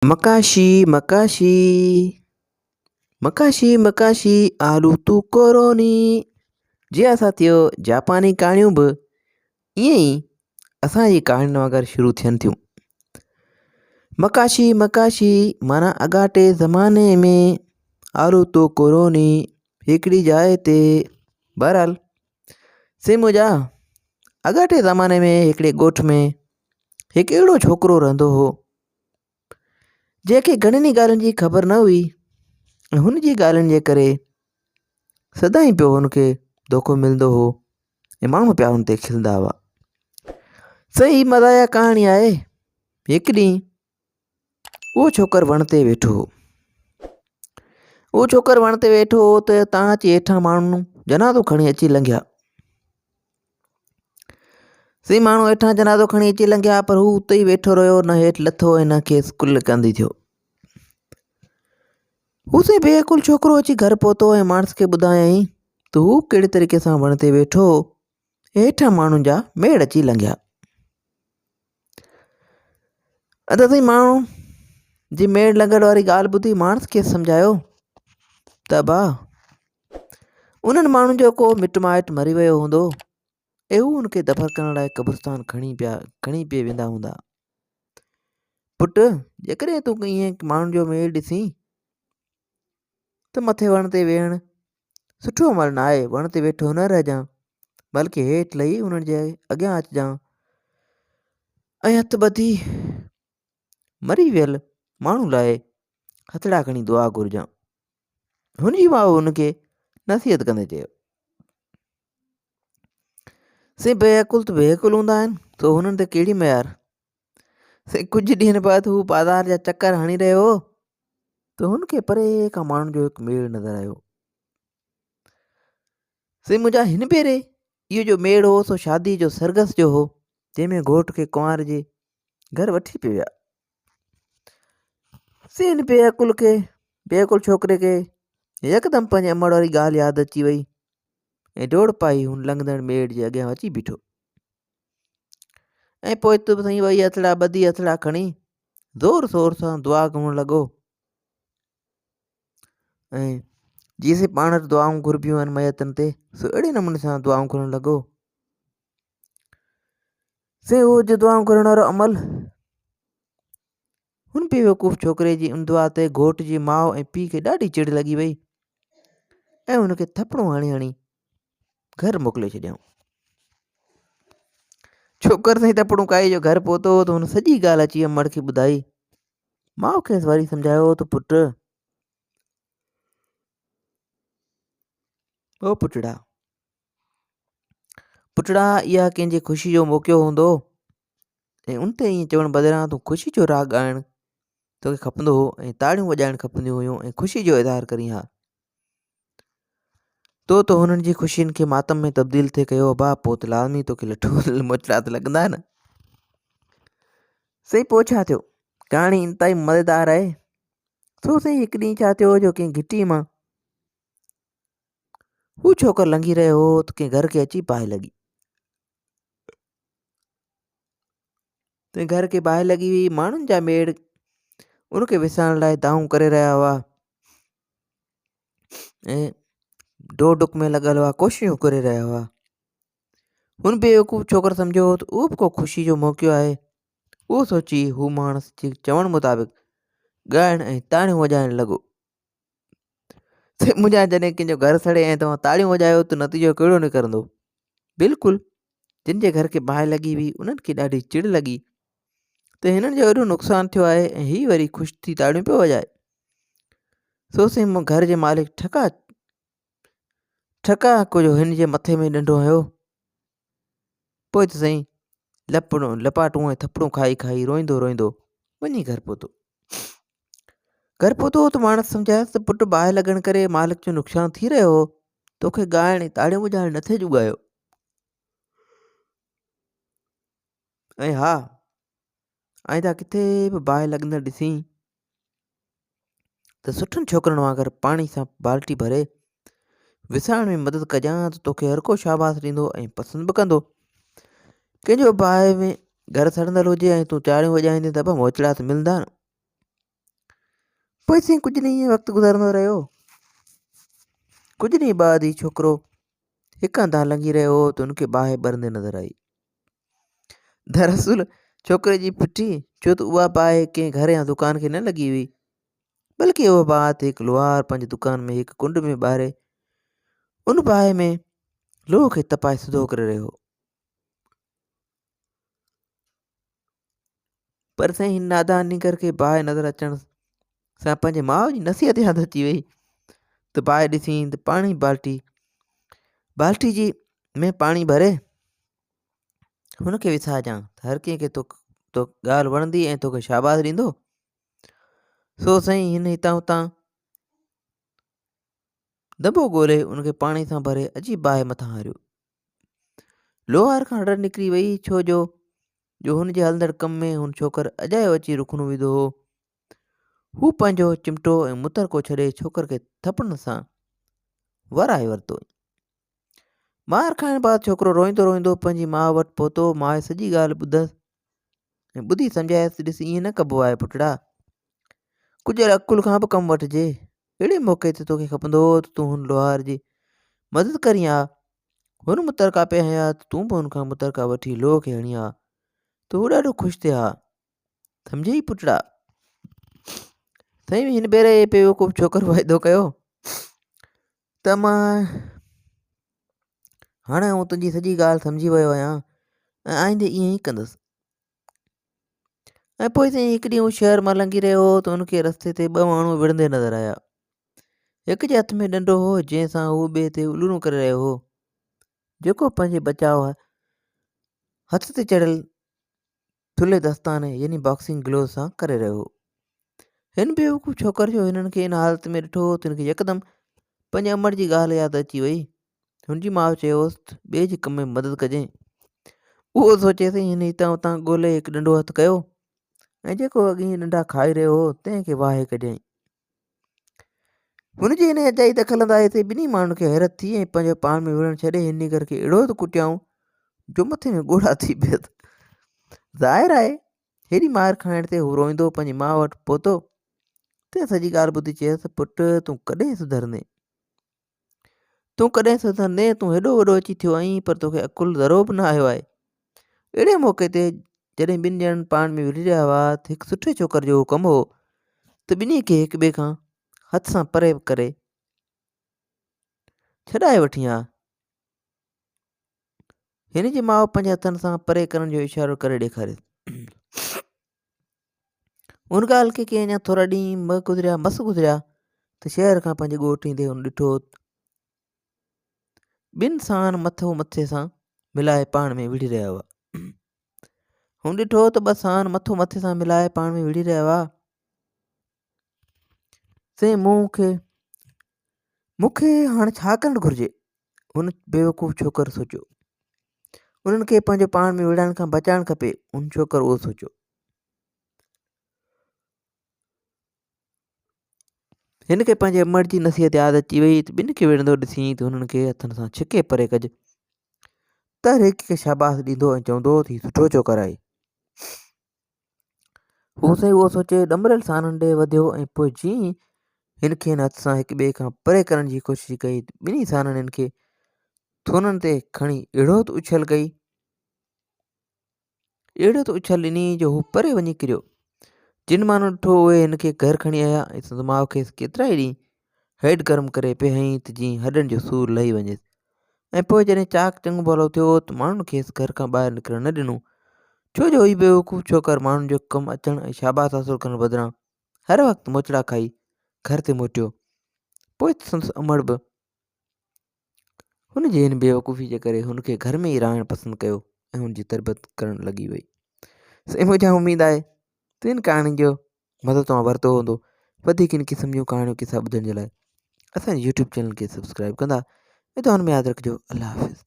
مڪاشي مڪاشي مڪاشي مڪاشي آلو تو ڪوروني جي ها ساٿيو جاپاني ڪهاڻيون به ائين ئي اسان جي ڪهاڻين وانگر شروع ٿين ٿيون مڪاشي مڪاشي معنيٰ اڳاٽي زماني ۾ آلو تو ڪوروني هڪڙي جاء تي بهرحال سي منهنجا اڳاٽي زماني ۾ هڪڙي ڳوٺ ۾ هڪ اهڙو ڇوڪرو رهندو هو جنهن کي گهڻين ئي ڳالهين جي خبر نه هئي ۽ هن جي ڳالهين جي ڪري سدائين پيو هن کي دوکو ملندو هو ۽ ماڻهو پيا هن تي کلندا هئا. صحيح مزاحيه ڪهاڻي آهي. هڪ ڏينهن اهو ڇوڪر وڻ تي ويٺو هو. اهو ڇوڪر وڻ تي ويٺو هو ته تان اچي هيٺان ماڻهو جنازو کڻي اچي لنگهيا. سي ماڻهو هيٺان جنازو کڻي اچي لنگهيا پر هو اتي ئي ويٺو رهيو نه هيٺ لٿو ۽ نه کيس ڪل ڪندي ٿيو. هو سائين بي عقل ڇوڪرو اچي گهر پهتو ۽ ماڻس کي ٻڌايائين ته هو ڪهڙي طريقي سان وڻ تي ويٺو هو ۽ هيٺان ماڻهن جا ميڙ اچي لنگهيا. ادا سائين ماڻهو جي ميڙ لنگهڻ واري ڳالهه ٻڌي ماڻس کيس سمجهايو ته ابا انهن ماڻهن جو ڪو مٽ مائٽ مري ويو هوندو ۽ هو ان کي دفن ڪرڻ لاء قبرستان کڻي پيا کڻي پئي ويندا هوندا. پٽ جيڪڏهن تون ائين ماڻهن جو ميڙ ڏسين ته مٿي وڻ تي ويهڻ سٺو عمل نه آهي وڻ تي ويٺو نه رهجان بلڪه هيٺ لهي انهن جي اڳيان اچجان ۽ هٿ ٻڌي مري ويل ماڻهو لاء هٿڙا کڻي دعا گهرجان. هن جي ماء هن کي نصيحت ڪندي چيو. سي بي عقل ته بي عقل هوندا آهن سو هنن تي ڪهڙي ميار. سي ڪجهه ڏينهن بعد هو بازار جا چڪر هڻي رهيو هو ته هن کي پري کان ماڻهن جو هڪ ميڙ نظر آيو. سي منهنجا هن ڀيري اهو جو ميڙ هو سو شادي جو سرگس جو هو جنهن ۾ گهوٽ کي ڪنوار جي گهر وٺي پئي ويا. سين بي عقل کي بي عقل ڇوڪري کي يڪدم پنهنجي امڙ واري ڳالهه ياد اچي وئي ۽ ڊوڙ پائي هن لنگهندڙ ميڙ جي اڳيان اچي بيٺو ۽ پوء ته سائين وئي هٿڙا ٻڌي هٿڙا کڻي زور زور سان دعا گهرڻ لڳو ۽ جيئن سي پاڻ وٽ دعائون گهربيون آهن ميتن تي سو اهڙي نموني سان دعائون گهرڻ لڳو سي هو جو دعائون گهرڻ وارو عمل هن بيوقوف ڇوڪري جي ان دعا تي گهوٽ جي ماء ۽ پيء کي ڏاڍي چڙ لڳي وئي ۽ هن کي ٿپڙون هڻي هڻي گهر موڪلي ڇڏيائون. ڇوڪر سائين ٿپڙون کائي جو گهر پهتو ته هن سڄي ڳالهه اچي امڙ کي ٻڌائي. ماء کيس وري سمجهايو ته پٽ او پٽڙا پٽڙا اها ڪنهن جي خوشي جو موقعو هوندو ۽ ان تي ائين چوڻ بدران تون خوشي جو راڳ ڳائڻ توکي کپندو هو ۽ تاڙيون وڄائڻ کپنديون هيون ۽ خوشي جو اظهار ڪرين ها تو ته هنن جي خوشين کي ماتم ۾ تبديل ٿي ڪيو ابا پوء ته لازمي توکي لٺو موچڙا ته لڳندا نه سائين پوء ڇا ٿيو ڪهاڻي انتهائي مزيدار آهي سو سائين هڪ ڏينهن ڇا ٿيو جو ڪنهن گهٽي مان هو ڇوڪر لنگهي رهيو هو ته ڪنهن گهر کي اچي باهه لڳي. تنهن گهر کي باهه لڳي هئي ماڻهن جا ميڙ ان کي وسائڻ لاء دانهون ڪري رهيا هئا ۽ ڊوڙ ڊڪ ۾ لڳل هئا ڪوششون ڪري رهيا هئا هن بيوقوف ڇوڪر سمجهيو ته اهو به ڪو خوشي جو موقعو آهي اهو سوچي هو ماڻس جي چوڻ مطابق ڳائڻ ۽ تاڙيون وڄائڻ لڳو منهنجا جڏهن ڪنهن جو گهر سڙي ۽ توهان تاڙيون وڄايو ته نتيجو ڪهڙو نڪرندو بلڪل جن جي گهر کي باهه لڳي هئي انهن کي ڏاڍي چڙ لڳي ته هنن جو ايڏو نقصان ٿيو آهي ۽ هي وري خوش ٿي تاڙيون پيو وڄائي سو سائين گهر جي مالڪ ٺڪا ٺڪا ڪجهه هن جي مٿي ۾ ڏنڊو هنيو پوء ته سائين لپڙون لپاٽون ۽ ٿپڙون کائي کائي روئيندو روئيندو وڃي گهر پهتو. گهر پهتو ته ماڻس سمجهايس ته پٽ باهه لڳڻ ڪري مالڪ جو نقصان ٿي رهيو هو توکي ڳائڻ ۽ تاڙيون وڄائڻ نٿي جڳايو ۽ ها آئنده ڪٿي به باهه لڳندڙ ڏسين ته سٺن ڇوڪرن وانگر پاڻي سان بالٽي ڀري وسائڻ ۾ مدد ڪجان ته توکي هر ڪو شاباس ڏيندو ۽ پسند به ڪندو. ڪنهن جو باهه ۾ گهر سڙندل هجي ۽ تون چاڙهيون وڄائيندين ته به موچڙا ته ملندا نه. پوء سائين ڪجهه ڏينهن ائين وقت گذارندو رهيو. ڪجهه ڏينهن بعد هي ڇوڪرو هڪ هنڌان لنگهي رهيو هو ته هن کي باهه ٻرندي نظر آئي. دراصل ڇوڪري جي ڦٽي ڇو ته اها باهه ڪنهن گهر يا دڪان کي نه لڳي هئي بلڪه اها باهه ته هڪ لوهار پنهنجي دڪان ۾ هڪ ڪنڊ ۾ ٻاري ان باهه ۾ لوهه کي تپائي سڌو ڪري رهيو هو. پر سائين هن نادان نينگر کي باهه نظر اچڻ سان پنهنجي ماء جي نصيحت ياد اچي وئي ته باهه ڏسين ته پاڻي بالٽي بالٽي جي ۾ پاڻي ڀري هن کي وسارجان ته هر ڪنهن کي تو تو ڳالهه وڻندي ۽ توکي شاباس ڏيندو سو سائين هن هتان هتان دٻو ڳولي ان کي پاڻي سان ڀري اچي باهه مٿان هاريو لوهار کان رڙ نڪري وئي ڇو جو جو هن جي هلندڙ ڪم ۾ هن ڇوڪر اجايو اچي رخنو وڌو هو. هو پنهنجو چمٽو ۽ مترڪو ڇڏي ڇوڪر کي ٿپڙن سان ورائي ورتو. مار کائڻ بعد ڇوڪرو روئيندو روئيندو پنهنجي ماء وٽ پهتو. ماء سڄي ڳالهه ٻڌس ۽ ٻڌي سمجهايس ته ڏس ائين نه ڪبو آهي پٽڙا. ڪجهه عقل کان به ڪم وٺجي. اهڙي موقعي تي توکي کپندو هو ته تون هن لوهار جي مدد ڪرين ها. هن مترڪا پئي هنيا ته تون به هن کان مترڪا وٺي لوهه کي هڻين ها ته هو ڏاڍو خوش ٿئي ها. سمجهيئي پٽڙا؟ سائين هن ڀيري بيوقوف ڇوڪر واعدو ڪيو ته مان هاڻي آئون تنهنجي سڄي ڳالهه سمجهي ويو آهيان ۽ آئيندي ائين ئي ڪندس. ۽ پوء سائين هڪ ڏينهن هو شهر مان لنگهي رهيو هو ته هن کي رستي تي ٻه ماڻهو وڙهندي نظر آيا. هڪ جي هٿ ۾ ڏنڊو هو جنهن سان هو ٻئي تي الرون ڪري رهيو هو جيڪو پنهنجي بچاء هٿ تي چڙهيل ٿلهي دستاني يعني باڪسنگ گلوز سان ڪري رهيو هو. هن بيوقوف ڇوڪر جو هنن کي ان حالت ۾ ڏٺو ته هن کي يڪدم پنهنجي امڙ جي ڳالهه ياد اچي وئي. هن جي ماء چيو هوس ته ٻئي جي ڪم ۾ مدد ڪجين. اهو سوچي سائين هن هتان هتان ڳولي هڪ ڏنڊو هٿ ڪيو ۽ جيڪو اڳهين ڏنڊا کائي رهيو هو تنهن کي واهي ڪڍيائين. هن جي انهيء اجائي دخل اندازي تي ٻنهي ماڻهن کي حيرت ٿي ۽ پنهنجو پاڻ ۾ وڙهڻ ڇڏي هن نينگر کي اهڙو ته ڪٽيائون جو مٿي ۾ ڳوڙها ٿي پيس. ظاهر آهي هيڏي مار کائڻ تي هو روئيندو پنهنجي ماء وٽ پهتو. تنهن سڄي ڳالهه ٻڌي چيس ته پٽ تون ڪڏهن سڌرندين؟ تون ڪڏهن سڌرندين، تون هيڏو وڏو اچي ٿيو آهين پر توکي عقل ذرو به نه آيو آهي. اهڙي موقعي تي جڏهن ٻن ڄڻن پاڻ ۾ وڙهي رهيا هئا ته هڪ سٺي ڇوڪر جو اهو ڪم هو ته ٻنهي کي هڪ ٻئي کان هٿ سان پري ڪري ڇڏائي وٺين ها. هن جي ماء پنهنجي هٿن سان پري ڪرڻ جو اشارو ڪري ڏيکاريس. ان ڳالهه کي ڪي اڃا ٿورا ڏينهن مس گذريا مس گذريا ته شهر کان پنهنجي ڳوٺ ايندي هن ڏٺو ٻن ساهن مٿو مٿي سان ملائي پاڻ ۾ وڙهي رهيا هئا هن ڏٺو ته ٻه ساهن مٿو مٿي سان ملائي پاڻ ۾ وڙهي رهيا هئا سي مون کي مون کي هاڻ ڇا ڪرڻ گهرجي هن بيوقوف ڇوڪر سوچيو انهن کي پنهنجو پاڻ ۾ وڙهڻ کان بچائڻ کپي ان ڇوڪر اهو سوچيو هن کي پنهنجي امڙ جي نصيحت ياد اچي وئي ته ٻن کي وڙهندو ڏسين ته هنن کي هٿن سان ڇڪي پري ڪج ته هر هڪ کي شاباس ڏيندو ۽ چوندو ته هي سٺو ڇوڪر آهي. هو سائين اهو سوچي ڏمريل سانن ڏي وڌيو ۽ پوء جيئن ئي هن کين هٿ سان هڪ ٻئي کان پري ڪرڻ جي ڪوشش ڪئي ته ٻنهي سانن هن کي ٿونن تي کڻي اهڙو ته اڇل ڪئي اهڙو ته اڇل ڏني جو هو پري وڃي ڪريو. جن ماڻهن ڏٺو اهي هن کي گهر کڻي آيا ۽ سندس ماء کيس ڪيترائي ڏينهن هيڊ گرم ڪري پئي هنئي ته جيئن هڏن جو سور لهي وڃيس ۽ پوء جڏهن چاق چڱو ڀلو ٿيو ته ماڻهن کيس گهر کان ٻاهر نڪرڻ نه ڏنو ڇو جو هي بيوقوف ڇوڪر ماڻهن جو ڪم اچڻ ۽ شاباس حاصل ڪرڻ بدران هر وقت موچڙا کائي گهر تي موٽيو. پوء ته سندس امڙ به هن جي ان بيوقوفي جي ڪري هن کي گهر ۾ ئي رهائڻ پسند ڪيو ۽ هن جي تربيت ڪرڻ لڳي وئي. سائين منهنجا اميد آهي ته ان ڪهاڻي جو مزو توهان ورتو هوندو. وڌيڪ ان قسم جون ڪهاڻيون قصا ٻڌڻ جي لاء اسان جي يوٽيوب چينل کي سبسڪرائب ڪندا ۽ دعائن ۾ ياد رکجو. الله حافظ.